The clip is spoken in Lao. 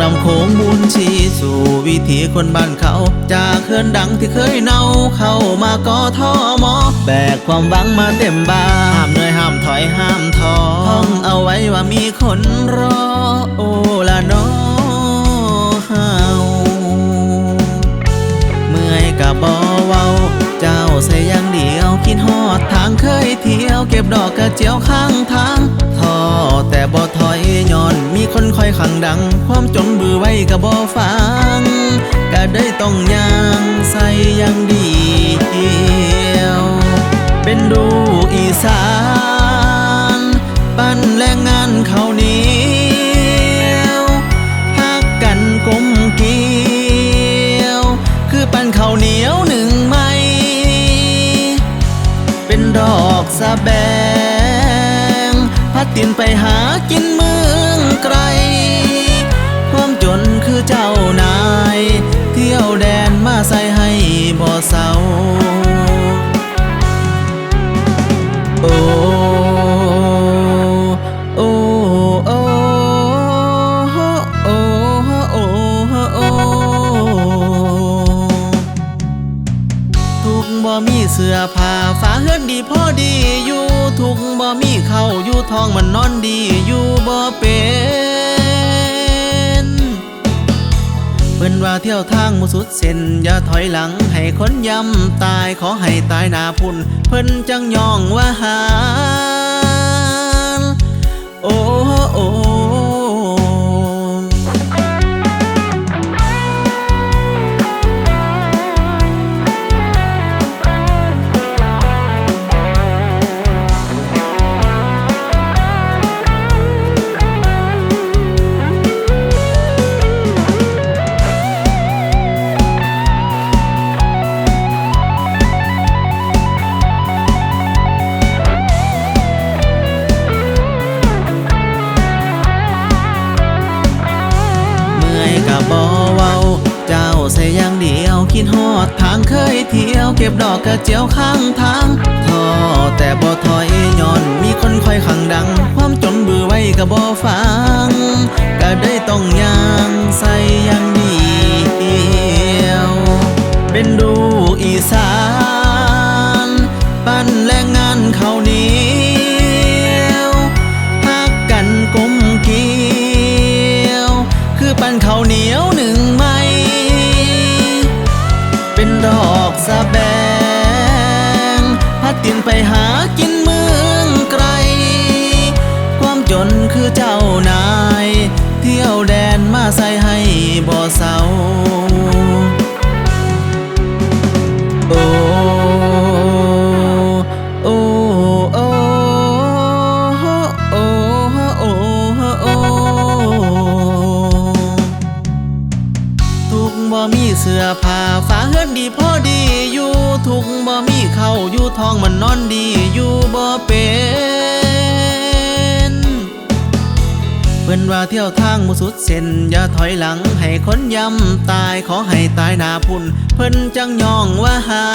ນ້ຳໂຂງໝູນຊີສູ່ວິຖີຄົນບ້ານເຂົາ, ຈາກເຮືອນດັງທີ່ເຄີຍເນົ່າ ເຂົ້າມາ ກທມ ແບກຄວາມຫວັງມາເຕັມບ່າ, ຫ້າມເມື່ອຍຫ້າມຖອຍຫ້າມທໍ້, ທ່ອງເອົາໄວ້ວ່າມີຄົນລໍ ໂອລະນໍເຮົາ. ເມື່ອຍກະບໍ່ເວົ້າ ເຈົ້າໃສ່ຢ່າງດຽວ ຄິດຮອດທາງເຄີຍທ່ຽວ ເກັບດອກກະຈຽວຂ້າງທາງ ທໍ້ແຕ່ບໍ່ຖອຍ ຍ້ອນມີຄົນຄອຍຂ້າງດັງ ຄວາມຈົນບືໄວ້ກະບໍ່ຟັງ ກະເລີຍຕ້ອງຍ່າງໃສ່ຢ່າງດຽວ ເປັນລູກອີສານ ປັ້ນແລງງານເຂົ້າໜຽວ ຮັກກັນກົມກຽວ ຄືປັ້ນເຂົ້າໜຽວໜຶ້ງໃໝ່ ເປັນດອກສະແບງ ພັດຕິນໄປຫາກິນເມືອງໄກ ຄວາມຈົນຄືເຈົ້ານາຍ ທ່ຽວແດນມາໃສ່ໃຫ້ບໍ່ເຊົາ. ໂອ ໂອ ໂອ ໂອ ໂອ ໂອ ໂອ ທຸກບໍ່ມີເສື້ອຜ້າ ຝາເຮືອນດີພໍດີຢູ່ ທຸກບໍ່ມີເຂົ້າຢູ່ທ້ອງ ມັນນອນດີຢູ່ບໍ່ເປັນ. ເພິ່ນວ່າທ່ຽວທາງບໍ່ສຸດເສັ້ນ ຢ່າຖອຍຫຼັງໃຫ້ຄົນຢ້ຳຕາຍ ຂໍໃຫ້ຕາຍໜ້າພຸ້ນ ເພິ່ນຈັ່ງຍ້ອງວ່າຫານ ໂອ ໂອ. ເມື່ອຍກະບໍ່ເວົ້າ ເຈົ້າໃສ່ຢ່າງດຽວ ຄິດຮອດທາງເຄີຍທ່ຽວ ເກັບດອກກະຈຽວຂ້າງທາງ ທໍ້ແຕ່ບໍ່ຖອຍ ຍ້ອນມີຄົນຄອຍຂ້າງດັງ ຄວາມຈົນບືໄວ້ກະບໍ່ຟັງ ກະເລີຍຕ້ອງຍ່າງໃສ່ຢ່າງດຽວ ເປັນລູກອີສານ ປັ້ນແລງງານເຂົ້າໜຽວ ຮັກກັນກົມກຽວ ຄືປັ້ນເຂົ້າໜຽວໜຶ້ງໃໝ່ ເປັນດອກສະແບງ ພັດຕິນໄປຫາກິນເມືອງໄກ ຄວາມຈົນຄືເຈົ້ານາຍ ທ່ຽວແດນມາໃສ່ໃຫ້ບໍ່ເຊົາ. ໂອ ໂອ ໂອ ໂອ ໂອ ໂອ ໂອ ທຸກບໍ່ມີເສື້ອຜ້າ ຝາເຮືອນດີພໍດີຢູ່ ທຸກບໍ່ມີເຂົ້າຢູ່ທ້ອງ ມັນນອນດີຢູ່ບໍ່ເປັນ. ເພິ່ນວ່າທ່ຽວທາງບໍ່ສຸດເສັ້ນ ຢ່າຖອຍຫຼັງໃຫ້ຄົນຢ້ຳຕາຍ ຂໍໃຫ້ຕາຍໜ້າພຸ້ນ ເພິ່ນຈັ່ງຍ້ອງວ່າຫາ